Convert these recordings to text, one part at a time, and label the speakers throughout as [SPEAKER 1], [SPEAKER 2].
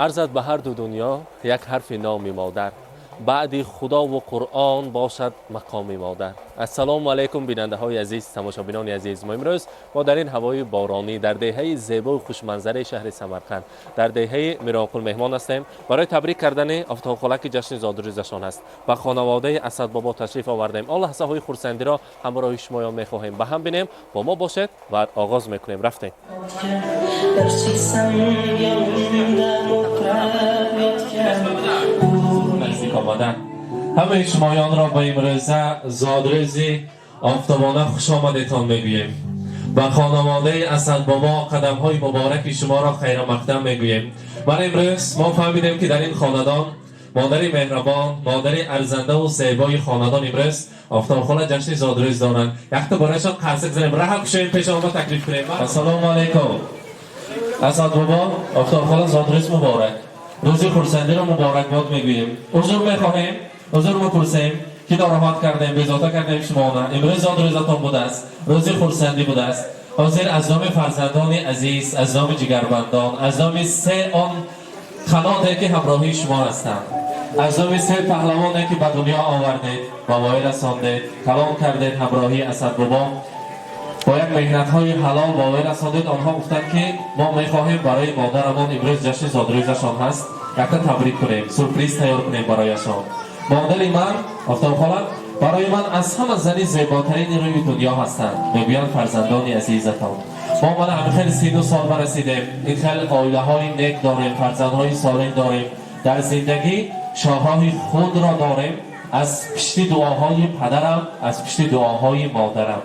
[SPEAKER 1] Арзад ба ҳар ду дунё як ҳарфи номи модар, баъди Худову Қуръон бошад мақоми модар. Ассалому алайкум, бинандаҳои азиз, тамошобинони азиз. Мо имрӯз мо дар ин ҳавои боронӣ дар деҳаи зебою хушманзараи шаҳри Самарқанд, дар деҳаи Миронқул меҳмон ҳастем. Барои табрик кардани Офтобхола, ки ҷашни зодрӯзашон аст, ба хонаводаи Асадбобо ташриф овардем. Он лаҳзаҳои хурсандиро ҳамроҳи шумоён мехоҳем ба ҳам бинем. Бо мо бошед ва оғоз мекунем. Рафтем.
[SPEAKER 2] Bir cheksam yonimda o'tirib yotgan.
[SPEAKER 1] Наздик омадан ҳамаи шумоёнро ба имрӯза зодрӯзи Офтобона хушомадетон мегӯем. Ба хонаводаи Асадбобо қадамҳои мубораки шуморо хайрамақдам мегӯем. Ман имрӯз мо фаҳмидем, ки дар ин хонадон модари меҳрабон, модари арзандаву зебои хонадон имрӯз Офтобхола ҷашни зодрӯз доранд. Якта барояшон қарсак занем, раҳа кушоем, пеш омад таклиф кунем. Ассалому алайкум, Асадбобо. Офтобхола, зодрӯз муборак, рӯзи хурсандиро муборакбод мегӯем. Узр мехоҳем, узр мепурсем, ки нороҳат кардем, безота кардем шумона. Имрӯз зодрӯзатон будааст, рӯзи хурсандӣ будааст. Ҳозир аз номи фарзандони азиз, аз номи ҷигарбандон, аз номи се он қаноте, ки ҳамроҳии шумо ҳастанд, аз номи се паҳлавоне, ки ба дунё овардед, ба воя расондед, калон кардед, ҳамроҳии Асадбобо бо як меҳнатҳои ҳалол ба воя расондед, онҳо гуфтанд, ки мо мехоҳем барои модарамон, имрӯз ҷашни зодрӯзашон ҳаст, якта табрик кунем, сюрприз тайёр кунем барояшон. Модари ман Офтобхола барои ман аз ҳама зани зеботарини рӯи дунё ҳастанд, мегӯянд фарзандони азизатон. Мо мана ҳамин хеле сину сол барасидем, ин хел оилаҳои нек дорем, фарзандҳои солеҳ дорем, дар зиндагӣ шоҳроҳи худро дорем аз пишти дуоҳои падарам, аз пишти дуоҳои модарам.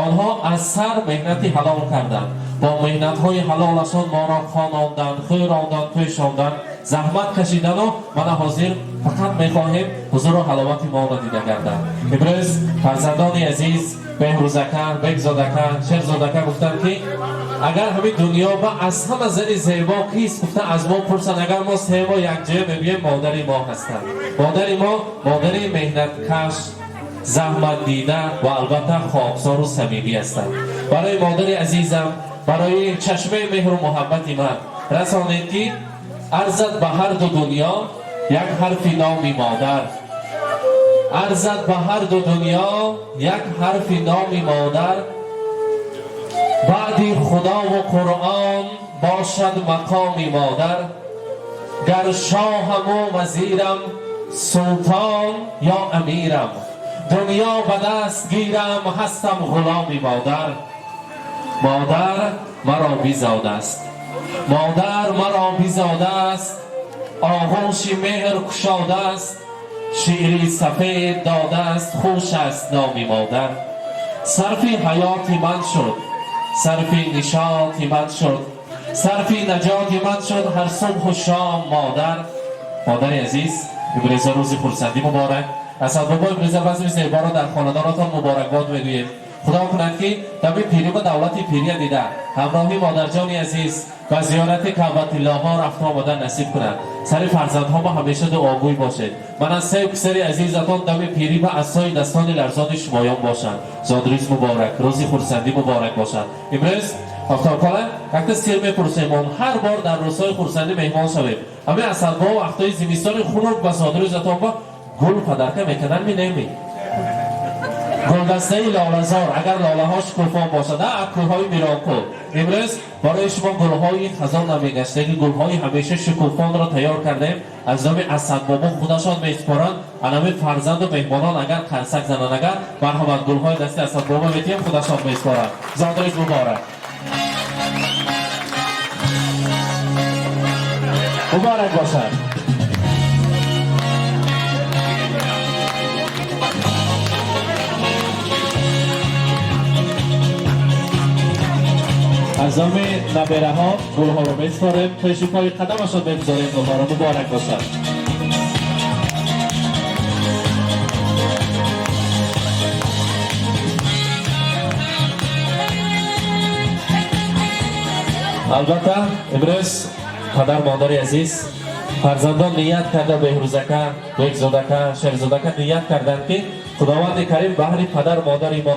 [SPEAKER 1] Онҳо аз сар меҳнати ҳалол карданд, бо меҳнатҳои ҳалолашон моро хононданд, хӯронданд, пӯшонданд, заҳмат кашидану мана ҳозир фақат мехоҳем ҳузуру ҳаловати моро дида гарданд. Имрӯз фарзандони азиз Беҳрӯзака, Бекзодака, Шерзодака гуфтанд, ки агар ҳамин дунё ба аз ҳама зани зебо кист гуфта аз мо пурсанд, агар мо семо якҷоя мегӯем, модари мо ҳастанд. Модари мо модари меҳнаткаш, заҳматдида ва албатта хоксору самимӣ ҳастанд. Барои модари азизам, барои чашмаи меҳру муҳаббати ман расонед, ки арзад ба ҳар ду дунё як ҳарфи номи модар, арзад ба ҳар ду дунё як ҳарфи номи модар, баъди Худову Қуръон бошад мақоми модар. Гар шоҳаму вазирам, султон ё амирам, дунё ба даст гирам, ҳастам ғуломи модар. Модар маро бизодааст, модар маро бизодааст, оғӯши меҳр кушодааст, шири сафед додааст, хуш аст номи модар. Сарфи ҳаёти ман шуд, сарфи нишоти ман шуд, сарфи наҷоти ман шуд ҳар субҳу шом модар. Модари азиз, имрӯза рӯзи хурсандӣ муборак. Асадбобо, имрӯза базми зеборо дар хонадонатон муборакбод мегӯем. Худо кунад, ки дами пирӣ ба давлати пирия дида, ҳамроҳи модарҷони азиз ба зиёрати Каъбатиллоҳо рафта омада насиб кунад. Сари фарзандҳо ма ҳамеша дуогӯй бошед. Ман аз се писари азизатон дами пирӣ ба асои дастони ларзони шумоён бошанд. Зодрӯз муборак, рӯзи хурсандӣ муборак бошад. Имрӯз Офтобхола якта сир мепурсем. Он ҳар бор дар рӯзҳои хурсандӣ меҳмон шавем. Ҳамин Асадбобо вақтҳои зимистони хунук ба зодрӯзатон ба гул подарка мекунанд ми неми? Гулдастаи лолазор, агар лолаҳо шукуфон бошад, аз кӯҳҳои Миронкӯл имрӯз барои шумо гулҳои хазон намегаштаги, гулҳои ҳамеша шукуфонро тайёр кардем. Аз номи Асадбобо худашон месупоранд. Анами фарзанду меҳмонон агар қарсак зананд, агар марҳамат, гулҳои дасти Асадбобо метиҳем, худашон месупоранд. Зодрӯз муборак, муборак бошад. Аз номи набераҳо гулҳоро месупорем, пеши пои қадамашон мегузорем гулҳоро. Муборак бошад. Албатта, имрӯз падар, модари азиз, фарзандон ният карда, Беҳрӯзака, Бекзодака, Шерзодака ният карданд, ки Худованди Карим баҳри падар модари мо,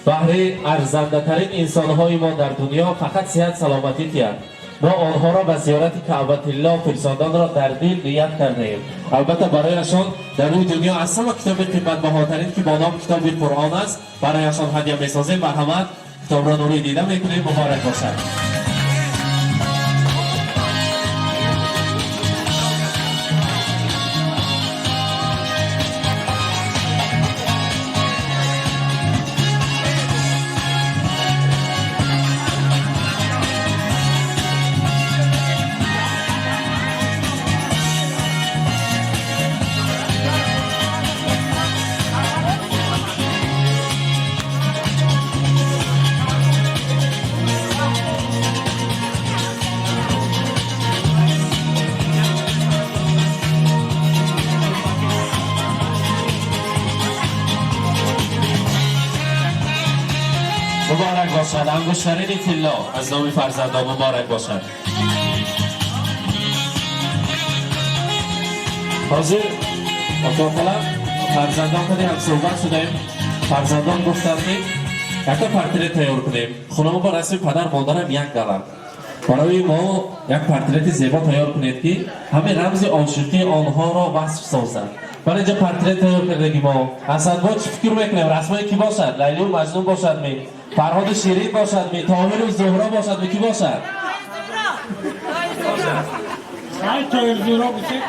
[SPEAKER 1] баҳри арзандатарин инсонҳои мо дар дунё фақат сиҳат саломатӣ тиҳад. Мо онҳоро ба зиёрати Каъбатилло фирсонданро дар дил ният кардаем. Албатта, барояшон дар рӯи дунё аз ҳама китоби қиматбаҳотарин, ки бо ном китоби Қуръон аст, барояшон ҳадя месозем. Марҳамат, китобро нури дида мекунем. Муборак бошад. Муборак бошад. Ангуштарини тилло аз номи фарзандон. Муборак бошад. Ҳозир отоқала фарзандон кади ҳам суҳбат шудаем. Фарзандон гуфтанд, ки якта портрет тайёр кунем. Хонамо ба расми падар модарам як галам. Барои мо як портрети зебо тайёр кунед, ки ҳамин рамзи ошиқии онҳоро васф созад. Бар инҷа портрет тайёр кардаги мо. Асадбо, чӣ фикр мекунем, расмои кӣ бошад? Лайлию Маҷнун бошад ми, Фарҳоду Ширин бошад ми, Тоҳиру Зуҳро бошад ми, кӣ бошад?
[SPEAKER 3] Ай, Тоҳир Зуҳро гуфтед.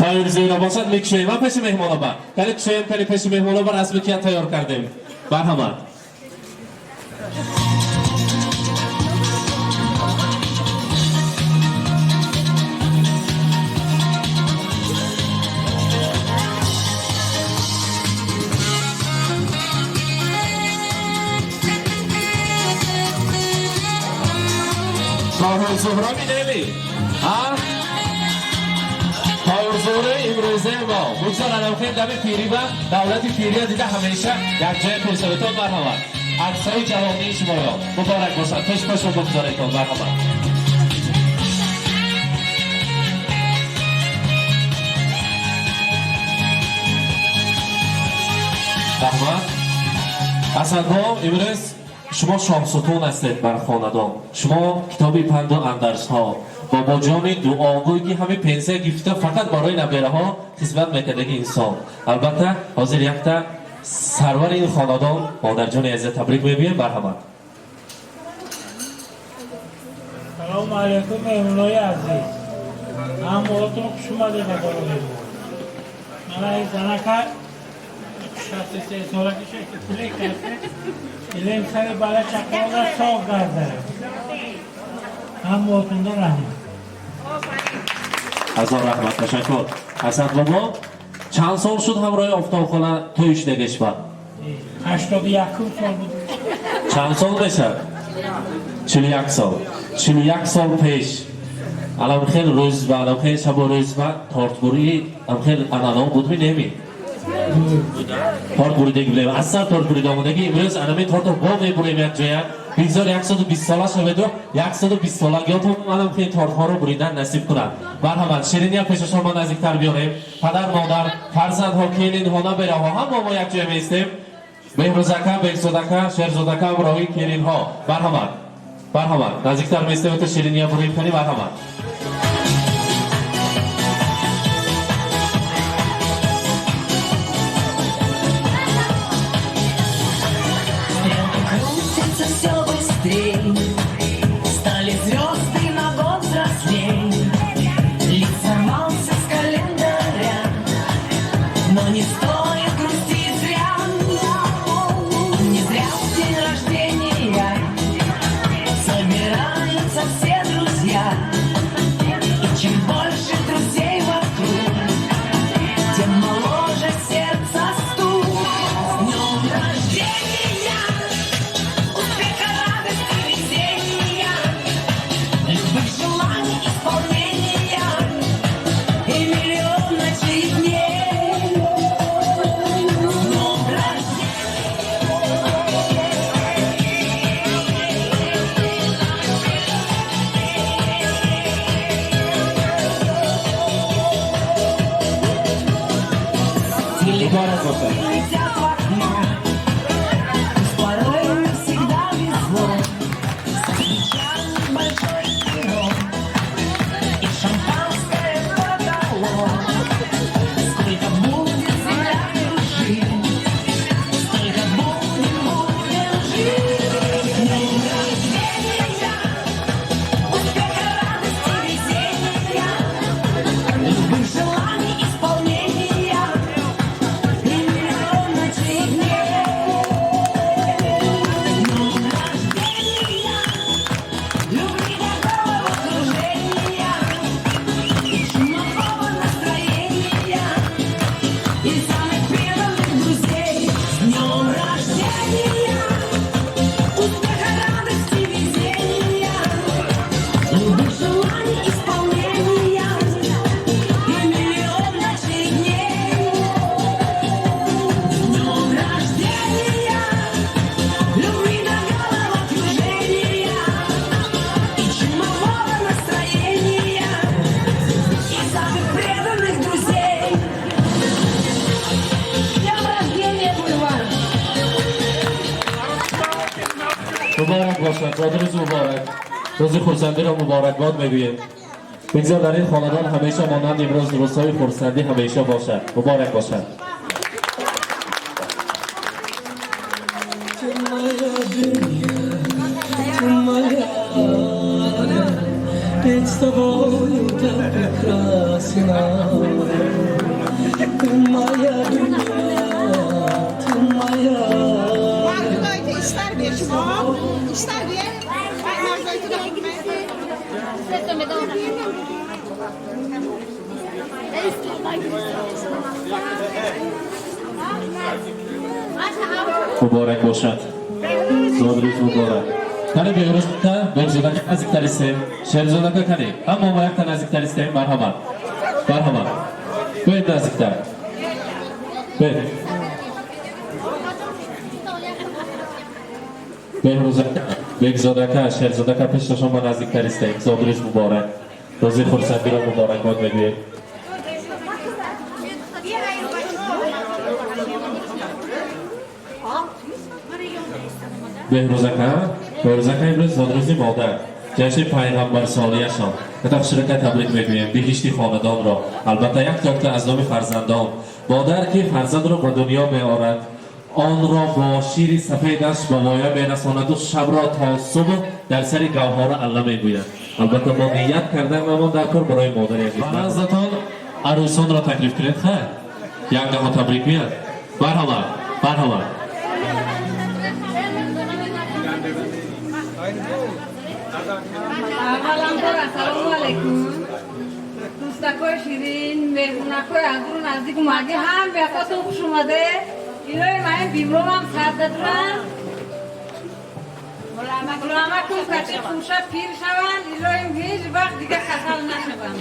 [SPEAKER 1] Тоҳир Зуҳро бошад, мекушоем. Ман пеши меҳмоно ба кали кушоем, кали пеши меҳмоно ба расми кия тайёр кардем. Марҳамат. Тоҳир Зуҳро минеми ҳа? Тоҳир Зуҳро имрӯзаи мо бигзор анамхел дами пирӣ ба давлати пирия дида, ҳамеша як ҷоя пешавитон. Марҳамат, аксҳои ҷавонии шуморо. Муборак бошад. Пеш пешо бигзоретон. Марҳамат. Раҳмат. Асадбо, имрӯз шумо шоҳсутун ҳастед бар хонадон. Шумо китоби панду андарзҳо, бобоҷони дуогӯй, ки ҳамин пенсия гирифта, фақат барои набераҳо хизмат мекардаги инсон. Албатта, ҳозир якта сарвари ин хонадон, модарҷони азиза, табрик мегӯем. Марҳамат.
[SPEAKER 3] Салому алайкум, меҳмонои азиз. Ҳамаотон хуш омадед ба барои мо. Мана ин занака 63 сола ки шуд, пуле кард. Илем сари бала чақона соғ гарда. Ҳамаотонда раҳмат.
[SPEAKER 1] Ҳазор раҳмат, ташаккур. Ҳасан бобо, чанд сол шуд ҳамроҳи Офтобхона тӯй шудагишва?
[SPEAKER 3] 81-ум сол буд.
[SPEAKER 1] Чанд сол мешавад? 41 сол. 41 сол пеш алам хел рӯз ва алам хел шабу рӯз ва тортбурӣ ам хел анъанао будми, неми? Торт буридаги будем. Аз сар торт бурида омадаги. Имрӯз анами тортро бо мебурем як ҷоя. Бигзор 120 сола шаведу 120 солагиётон анам хел тортҳоро буридан насиб кунад. Марҳамат, шириния пешашон мо наздиктар биёрем. Падар, модар, фарзандҳо, келинҳо, набераҳо, ҳама мо як ҷоя меистем. Беҳрӯзака, Бекзодака, Шерзодака, ҳамроҳи келинҳо. Марҳамат, марҳамат, наздиктар меистем, то шириния бурим кунем. Марҳамат.
[SPEAKER 2] Крутится все быстрей, стали звезды на год взрослей. Лик сорвался с календаря, но не стоит грустить зря. Не зря в день рождения собираются все друзья. И чем больше друзей вокруг, тем моложе сердце стук. С днем рождения! Успеха, радости, везения, любых желаний исполнения и миллион ночей и дней. С днем рождения!
[SPEAKER 1] Муборак бошад.
[SPEAKER 2] Летят в окно, пусть порой не всегда везло, встречали большой пирог. Любых желаний исполнения и миллион ночей и дней. С днем рождения, любви до головокружения и чумового настроения и самых преданных друзей. С днем рождения, успеха, радости, везения, любых желаний исполнения и миллион ночей и дней. С днем рождения, любви до головокружения и чумового настроения и самых преданных друзей. С днем рождения, Бульвар!
[SPEAKER 1] Муборак бошад, зодрӯз муборак. Рӯзи хурсандиро муборакбод мегӯем. Бигзор дар ин хонадон ҳамеша монанд имрӯз рӯзҳои хурсандӣ ҳамеша бошад. Муборак бошад.
[SPEAKER 4] Ты моя дунья, ты моя, ведь с тобою так прекрасен. Ты моя дунья, ты моя.
[SPEAKER 5] İşler bir şuna. İşler bir.
[SPEAKER 1] Муборак бошад. Зодрӯз муборак. Кани Беҳрӯзка, Беҳзодака наздиктар истем. Шерзодака кани. Ҳама мо якта наздиктар истем. Марҳамат. Марҳамат. Биёед наздиктар. Биёед. Беҳрӯзака, Бегзодака, Шерзодака пешташон ма наздиктар истем. Зодрӯз муборак. Рӯзи хурсандиро муборакбод мегӯем. Беҳрӯзака, Беҳрӯзака имрӯз зодрӯзи модар. Ҷашни пайғамбарсолияшон. Катақ ширака табрик мегӯем биҳишти хонадонро. Албатта як токта аз номи фарзандон. Модар ки фарзандро ба дунё меорад, онро бо шири сафедаш ба воя мерасонаду шабро то субҳ дар сари гавҳора алла мегӯяд. Албатта мо ният кардаем амон дар кор барои модари азиз. Наздатон арӯсонро таклиф кунед, хайр. Як даҳо табрик гӯяд. Марҳамат, марҳамат.
[SPEAKER 6] Авваланбор ассалому алайкум. Дӯстакои ширин, меҳмонакои аз дуру наздик омадӣ, ҳам беқотон хуш омаде. Илои маин бимромам сар дадурам. Ғуломакум кати хӯша пир шаванд, илоим ҳеҷ вақт дига касал нашаванд.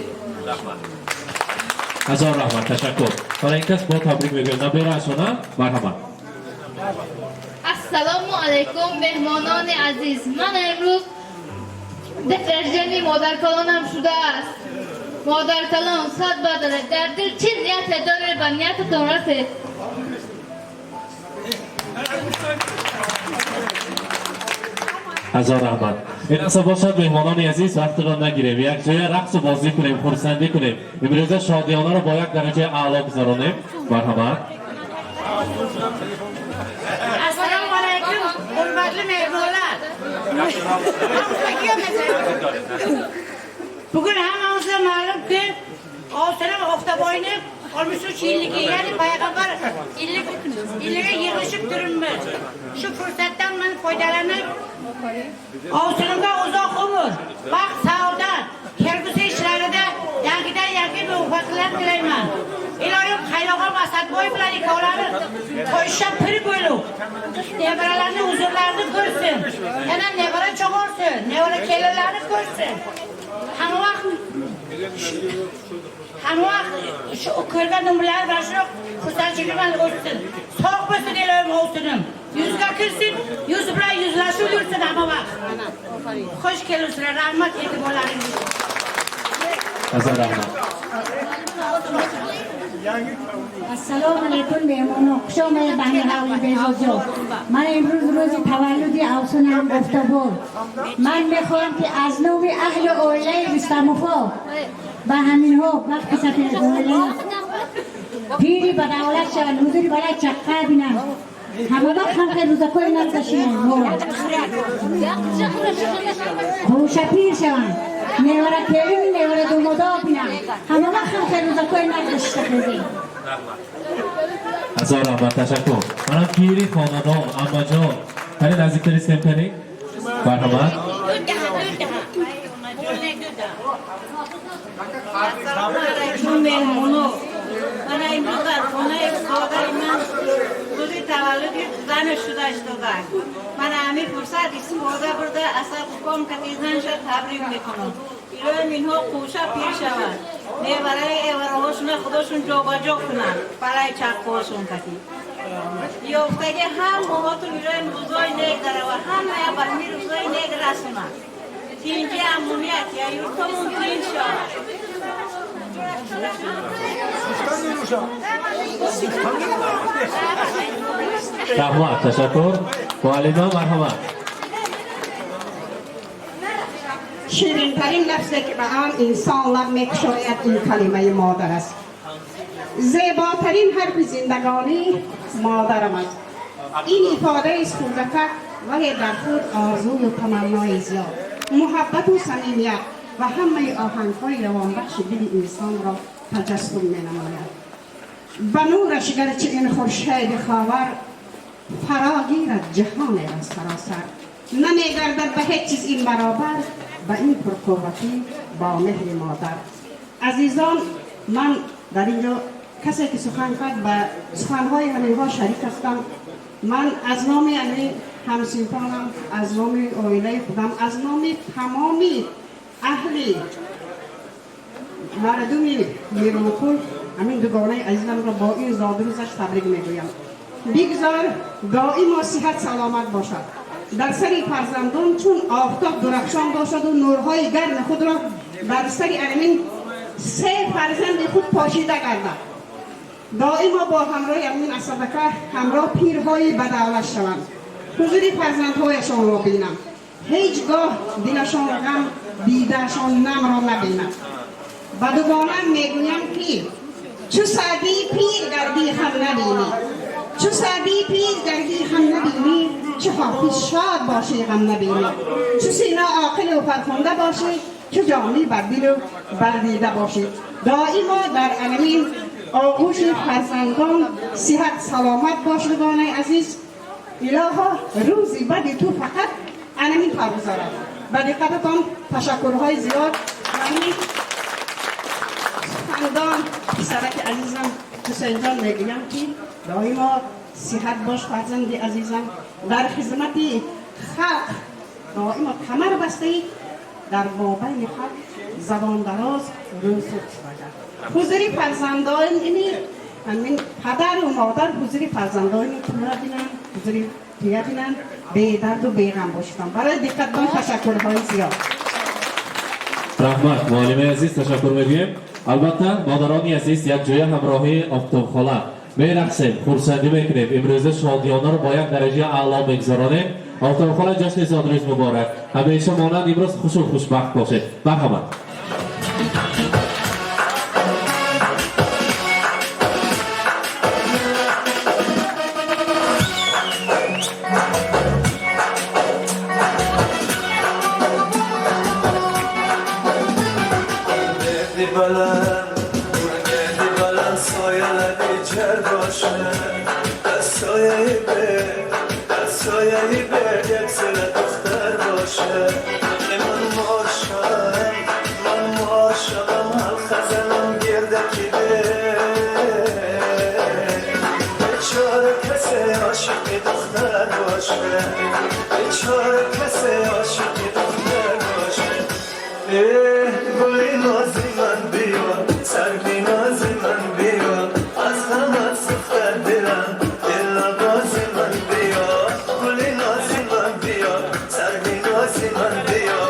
[SPEAKER 1] Ҳазор раҳмат, ташаккур. Барои ин кас бо табрик мегӯем. Набераашона, марҳамат.
[SPEAKER 7] Ассалому алайкум, меҳмонони азиз. Ман имрӯз рождения модаркалонам шудааст. Модаркалон сад бадале дар дил чӣ нияте доред ба ниятатон расед.
[SPEAKER 1] Ҳазор раҳмат. Ин лаҳза бошад меҳмонони азиз вақтро нагирем. Як ҷоя рақсу бозӣ кунем, хурсандӣ кунем. Имрӯза шодиёнаро бо як дараҷаи аъло гузаронем. Марҳамат.
[SPEAKER 5] Assalomu alaykum, hurmatli mehmonlar. Bugun hammamizga ma'lumki, Ovsinim Oftoboyni 63 yilligi, ya'ni payg'ambar yilliga yig'ilishib turibmiz. Shu fursatdan men foydalanib, Ovsinimga uzoq umr, baxt, saodat, kelgusi ishlarida yangidan yangi muvaffaqiyatlar tilayman. Iloyim Qaynog'am Asadboy bilan ikkovlari to'yishga pir bo'lib, nevaralarni huzurlarini ko'rsin. Yana nevara chog'orsin, nevara kelinlarni ko'rsin. Hamma vaqt shu ko'rgan umrlar va shu xursandchilik bilan o'tsin. Sog' bo'lsin iloyim ovsinim. Yuzga kirsin, yuz bilan yuzlashib yursin hamma vaqt. Xush kelibsizlar, rahmat e'tiborlaringiz.
[SPEAKER 1] Ҳазор раҳмат.
[SPEAKER 8] Ассалому алайкум меҳмонон, хуш омадед ба ҳамин ҳавли Беҳзодҷон. Ман имрӯз рӯзи таваллуди Авсунам Офтобой. Ман мехоҳам ки аз номи аҳли оилаи Рустамовҳо ба ҳаминҳо вақти сафед оила пири ба давлат шаванд, ҳузури балад чаққа бинанд. Ҳама вақт ҳам хел рӯзакҳои нав башинанд. Хӯшапир шаванд. Невара келин, невара домодо бинам. Ҳама вақт ҳам хел рӯзакҳои нағз шита хезем.
[SPEAKER 1] Ҳазор раҳмат, ташаккур. Манам пири хонадон, аммаҷон. Кани наздиктар истем, кани. Марҳамат.
[SPEAKER 5] Ассалому алайкум, меҳмоно. Мана имрӯз дар хонаи модари ман рӯзи таваллуди зани шуда истодаам. Мана ҳамин фурсат истифода бурда, асал уком кати занша табрик мекунам. Илоҳим, инҳо қӯша пир шаванд. Невараи эвараҳошуна худошун ҷобаҷо кунанд барои чаққоҳошон кати. Ёфтаги ҳам моҳотун, илоҳим, рӯзои нек дарава, ҳамая ба ҳамин рӯзои нек расонад. Тинҷи, амният, я юртомон тинҷ шавад.
[SPEAKER 1] Раҳмат, ташаккур. Муаллима, марҳамат.
[SPEAKER 9] Ширинтарин лафзе ки ба он инсон лаб мекушояд, ин калимаи модар аст. Зеботарин ҳарфи зиндагонӣ модарам аст. Ин ифодаест хурдакак, вале дар худ орзую таманнои зиёд, муҳаббату самимият ва ҳамаи оҳангҳои равонбахши дили инсонро таҷассум менамояд. Ба нураш гарчи ин хуршеди ховар фаро гирад ҷаҳонеро саросар, намегардад ба ҳеҷ чиз ин баробар ба ин пурқувватӣ бо меҳри модар. Азизон, ман дар ин ҷо касе ки сухан кард, ба суханҳои ҳаминҳо шарик ҳастам. Ман аз номи ҳамин ҳамсинфонам, аз номи оилаи худам, аз номи тамоми аҳли мардуми Мирмукул ҳамин дугонаи азизамро бо ин зодрӯзаш табрик мегӯям. Бигзор доимо сиҳат саломат бошад, дар сари фарзандон чун офтоб дурахшон бошаду нурҳои гарми худро бар сари ҳамин се фарзанди худ пошида гардад. Доимо бо ҳамроҳи ҳамин асадака ҳамроҳ пирҳои бадавлат шаванд, ҳузури фарзандҳояшонро бинам, ҳеҷ гоҳ дилашон ғам, дидаашон намро набинад. Ба дугонам мегӯям ки чу Саъдии пир гардӣ хам набинӣ, чу Саъдии пир гардӣ хам набинӣ, чу Ҳофиз шод бошӣ ғам набинӣ, чу Сино оқилу фархунда бошӣ, чу Ҷомӣ бардилу бардида бошӣ. Доимо дар анамин оғӯши фарзандон сиҳат саломат бош, дугонаи азиз. Илоҳо, рӯзи бади ту фақат анамин тавр гузарад. Ба диққататон ташаккурҳои зиёд. Ва ҳамин сухандон, писараки азизам Ҳусейнҷон, мегӯям ки доимо сиҳат бош, фарзанди азизам. Дар хизмати халқ доимо камар бастаӣ, дар мобайни халқ забондароз рӯзу ҳузури фарзандони ҳамин падару модар, ҳузури фарзандони тура бинанд, ҳузури туя бинанд, бедарду беғам бошидам. Барои диққатдон ташаккурҳои зиёд.
[SPEAKER 1] Раҳмат, муаллимаи азиз, ташаккур мегӯем. Албатта, модарони азиз, якҷоя ҳамроҳии Офтобхола мерақсем, хурсандӣ мекунем. Имрӯза шодиёнаро бо як дараҷаи аъло мегузаронем. Офтобхола, ҷашни зодрӯз муборак! Ҳамеша монанд имрӯз хушу хушбахт бошед. Марҳамат.
[SPEAKER 4] گردی بلند، گردی بلند، سایه لبی جر باشه، از سایه به از سایه به یک سر دختر باشه. من عاشقم، من عاشقم، حلقه زنم گردکی به بیچاره کسی عاشق دختر باشه، بیچاره کسی عاشق دختر باشه. اه گلی نازی من بیا، سرگی نازی من بیا، از غمت سوخته دلم، دل بازی من بیا. گلی نازی من بیا، سرگی نازی من بیا،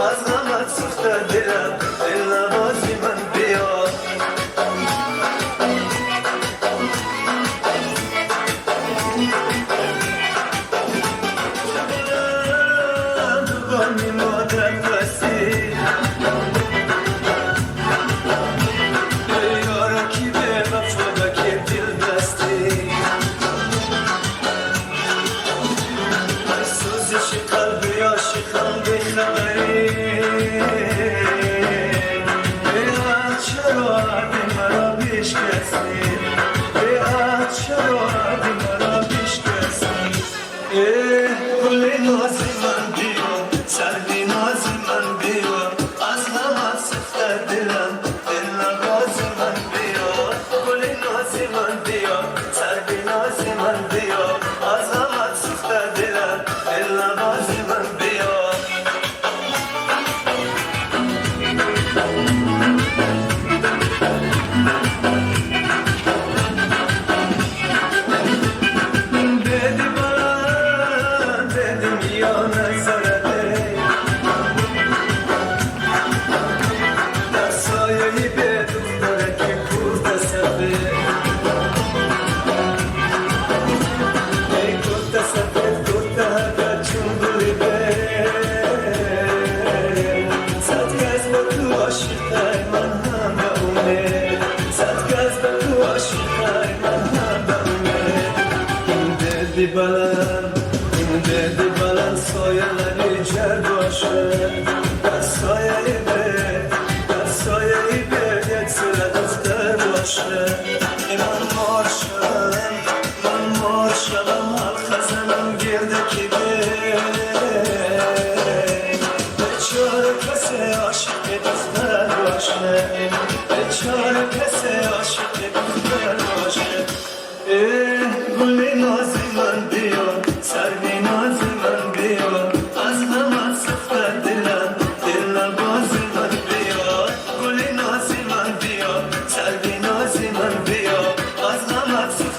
[SPEAKER 4] از غمت سوخته دلم، دل بازی من بیا. بشکستی، به عهد چرا عهد مرا بشکستی؟ ای گل نازی من بیا، سروی نازی من بیا، از غمت سفته دلم، دل نوازی من بیا. گل نازی من بیا، سروی نازی من بیا، از غمت سفته دلم، دل نوازی من بیا. Dedi bana, dedim ya nezarete. در سایه به دختره که کرد سفید، ای کرد سفید، کرد هرگه چون گلی به صد کس با تو عاشقه من هم به اونه، صد کس با تو عاشقه من هم به اونه. این دردی بلند، این دردی بلند، سایه جر باشه، در سایه به، در سایه به یک سر دختر باشه. ای من مار شدم، من مار شدم، حلقه زنم گرده کی به بیچاره کسی عاشق دختر باشه، بیچاره کسی عاشق دختر باشه. ای گل نازی من بیا، سروی نازی من بیا، از غمت سفته دلم، دل نوازی من بیا. گل نازی من بیا، سروی نازی من بیا، از غمت.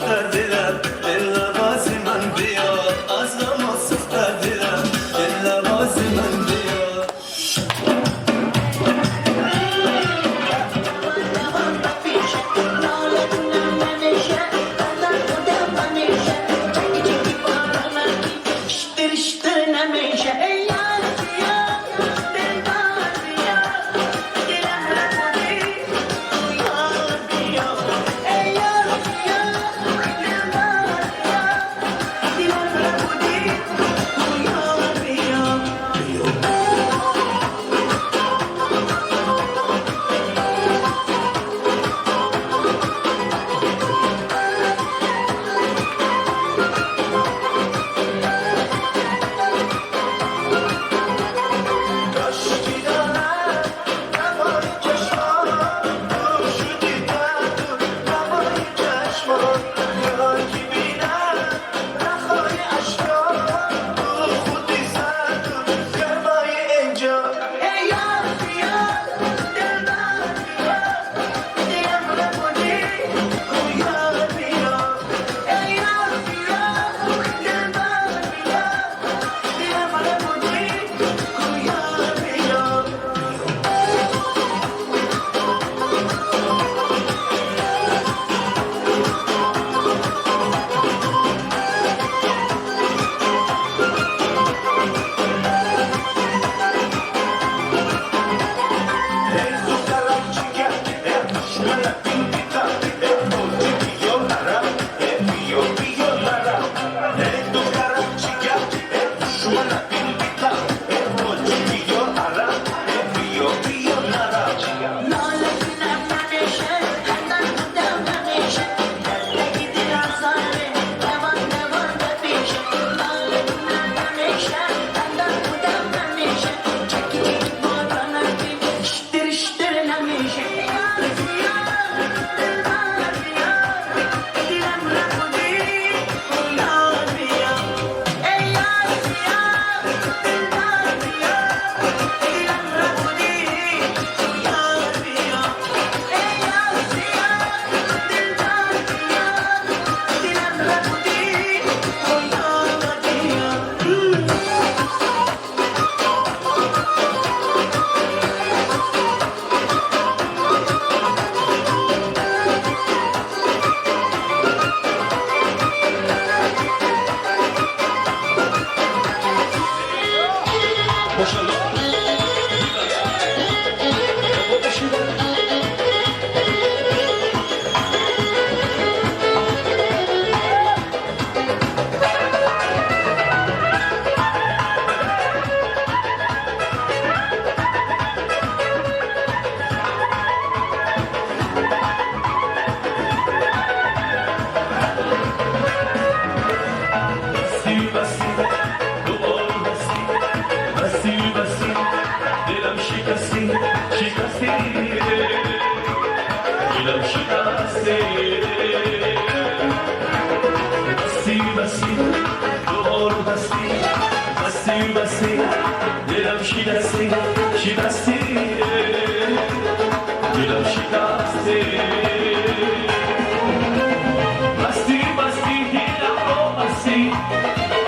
[SPEAKER 4] شکسته. بستی بستی دوباره بستی، بستی بستی دلم شکسته، شکسته، دلم شکسته. بستی بستی دلم رو بستی،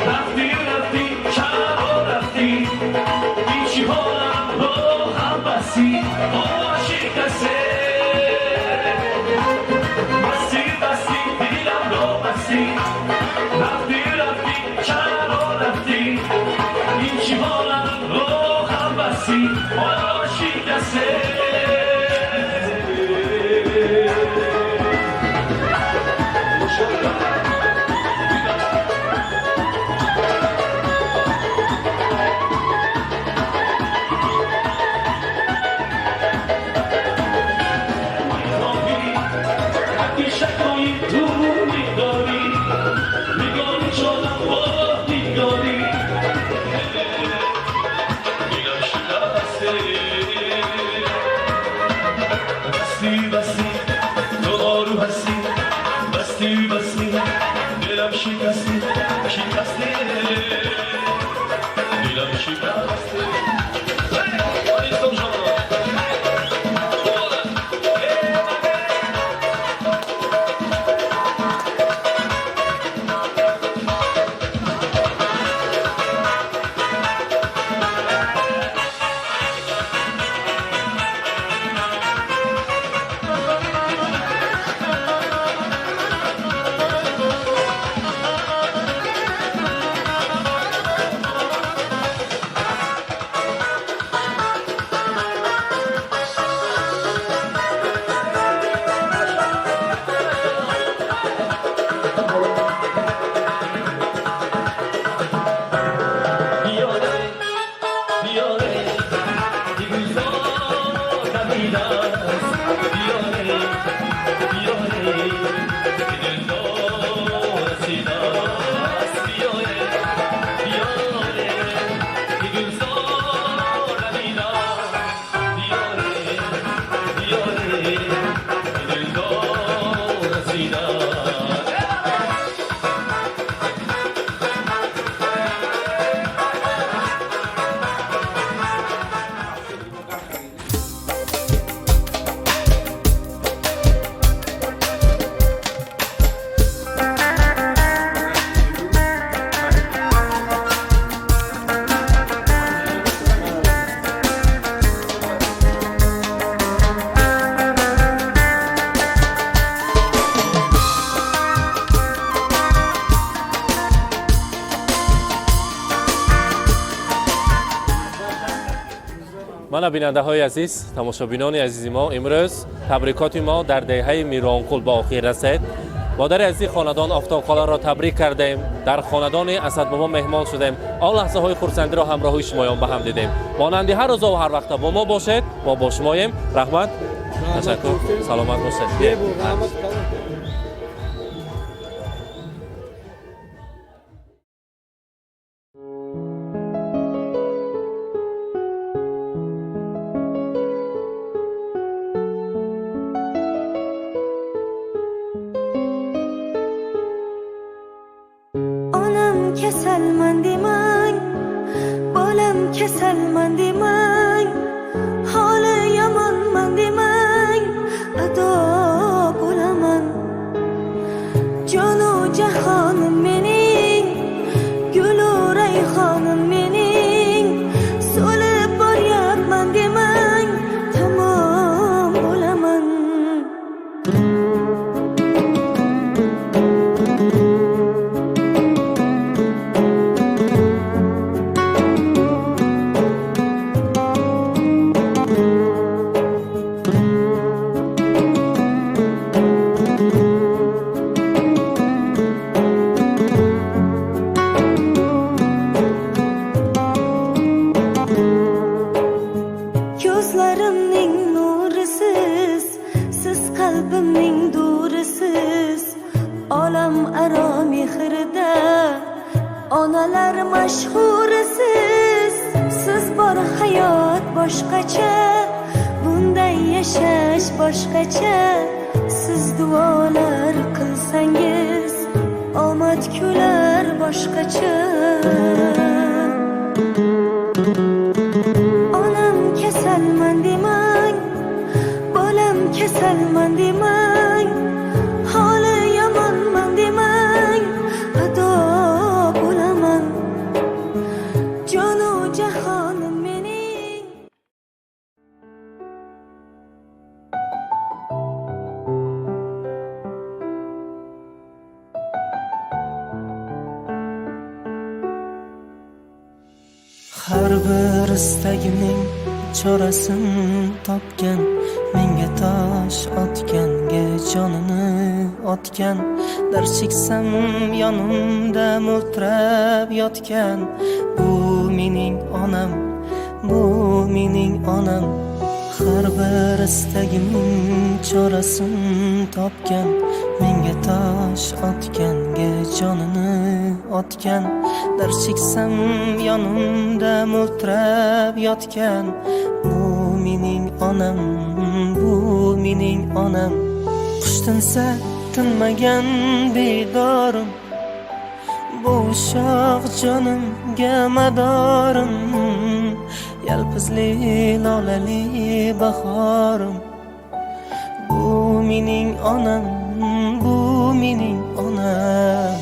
[SPEAKER 4] رفتی رفتی چرا رفتی، هیچی حالم رو هم بستی، با شکسته. بستی بستی دلم رو بستی، رفتی رفتی چرا رفتی، هیچی حالم رو هم بستی، با شکسته. بستی بستی تو آرو هستی، بستی بستی دلم شکستی، شکسته، دلم شکسته.
[SPEAKER 1] Мана бинандаҳои азиз, тамошобинони азизи мо, имрӯз табрикоти мо дар деҳаи Миронқул ба охир расид. Модари азизи хонадон Офтобхоларо табрик кардем, дар хонадони Асадбобо меҳмон шудем, он лаҳзаҳои хурсандиро ҳамроҳи шумоён ба ҳам дидем. Монанди ҳар рӯза ва ҳар вақта бо мо бошед, мо бо шумоем. Раҳмат, ташаккур, саломат бошед.
[SPEAKER 2] Kasalman demang, bolam kasalman demang, holi yomonman demang, ado bo'laman. Jonu jahonim mening, gulu rayhonim mening, so'lib boryapman demang, tamom bo'laman. Ko'zlarimning nurisiz, siz qalbimning durisiz, olam aro mehrida onalar mashhurisiz. Siz bor hayot boshqacha, bunday yashash boshqacha, Siz duolar qilsangiz, omad kular boshqacha. Onam kasalman demang, bolam kasalman demang, holi yomonman demang, ado bo'laman. Jonu jahonim mening.
[SPEAKER 4] Har bir istagimning chorasin topgan, menga tosh otganga jonini otgan, dard cheksam yonimda mo'ltirab yotgan. Bu mening onam, bu mening onam. Har bir istagimning chorasin topgan, menga tosh otganga jonini otgan, dard cheksam yonimda mo'ltirab yotgan. Bu mening onam, bu mening onam. Qush tinsa tinmagan bedorim, bu ushoq jonimga madorim, yalpizli lolali bahorim. Bu mening onam, bu mening onam.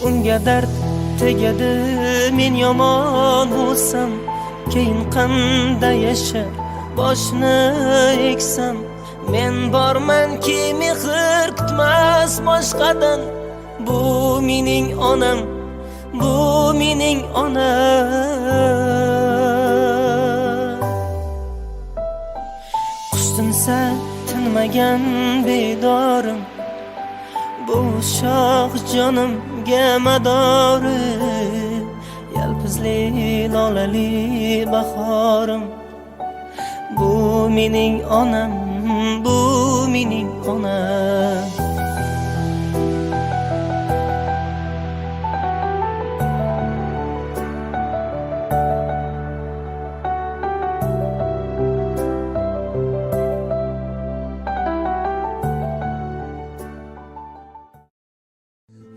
[SPEAKER 4] Unga dard tegadi men yomon bo'lsam, keyin qanday yashar boshni eksam. Men bormanki mehr kutmas boshqadan. Bu mening onam, bu mening onam. Qush tinsa tinmagan bedorim, bu shoh jonimga madorim, yalpizli lolali bahorim. Bu mening onam, bu mening onam.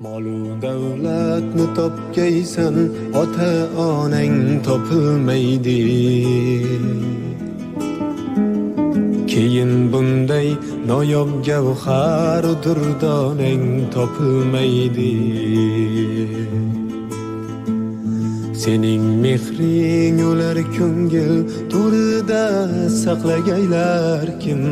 [SPEAKER 10] Molu davlatni topgaysan, ota onang topilmaydi. Keyin bunday noyob gavhar durdonang topilmaydi. Sening mehring ular ko'ngil to'rida saqlagaylar kim?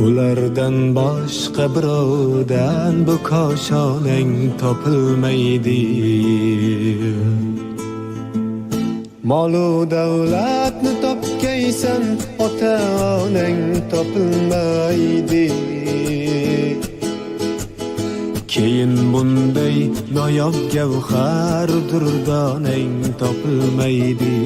[SPEAKER 10] Ulardan boshqa birovdan bu koshonang topilmaydi. Molu davlatni topgaysan, ota onang topilmaydi. Keyin bunday noyob gavhar durdonang topilmaydi.